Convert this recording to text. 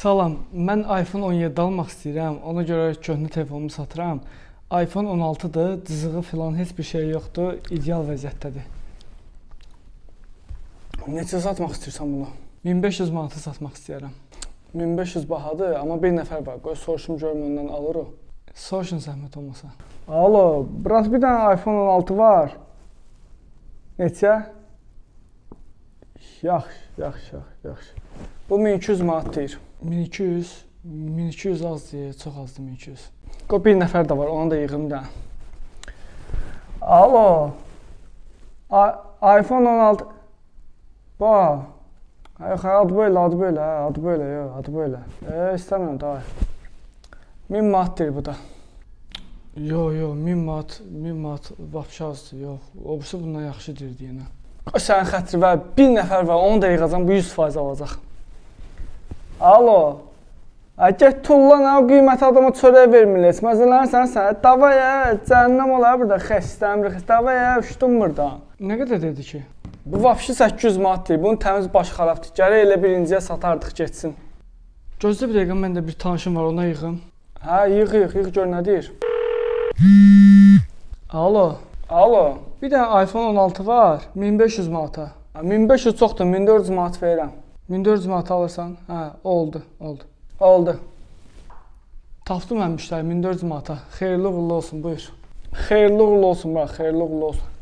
Salam, mən iPhone 17 almaq istəyirəm. Ona görə köhnə telefonumu satıram. iPhone 16-dır, cızığı filan heç bir şey yoxdur, ideal vəziyyətdədir. Neçə satmaq istəyirsən bunu? 1500 manata satmaq istəyirəm. 1500 bahadır, amma bir nəfər var. Qoy soruşum görüm ondan alır o. Soruşun zəhmət olmasa. Alo, brat, bir dənə iPhone 16 var. Neçə? Yaxşı, yaxşı, yaxşı, yaxşı. Bu 1200 manat deyir. 1200, 1200 az deyir, çox azdır 1200. Qoy bir nəfər də var, ona da yığım da. Alo. iPhone 16. Ba. Yox, adı belə, adı belə, hə, adı belə, yox, adı belə. İstəmirəm daha. 1000 manat deyir bu da. Yox, yox, 1000 manat, 1000 manat vapşe azdır, yox. O birisi bundan yaxşı deyirdi yenə. Qoy sənin xətri var, bir nəfər var, onu da yığacam, bu 100% alacaq. Alo. Ay get tulla nə o qiymət adama çörək vermirlər. Heç məzələnirsən sən. Davay, cəhənnəm olar burada, xəstəm, davay, uçdum burdan. Nə qədər dedi ki? Bu vapşi 800 manat deyir. Bunun təmiz başı xarabdır. Gərək elə birinciyə satardıq getsin. Gözlə bir dəqiqə, mən də bir tanışım var, ona yığım. Hə, yığ, yığ, yığ gör nə deyir. Alo. Alo. Bir dənə iPhone 16 var, 1500 manata. 1500 çoxdur, 1400 manat verirəm. 1400 manat alırsan? Hə, oldu, oldu. Oldu. Tapdım mən müştəri 1400 manata. Xeyirli uğurlu olsun, buyur. Xeyirli uğurlu olsun, bura, xeyirli uğurlu olsun.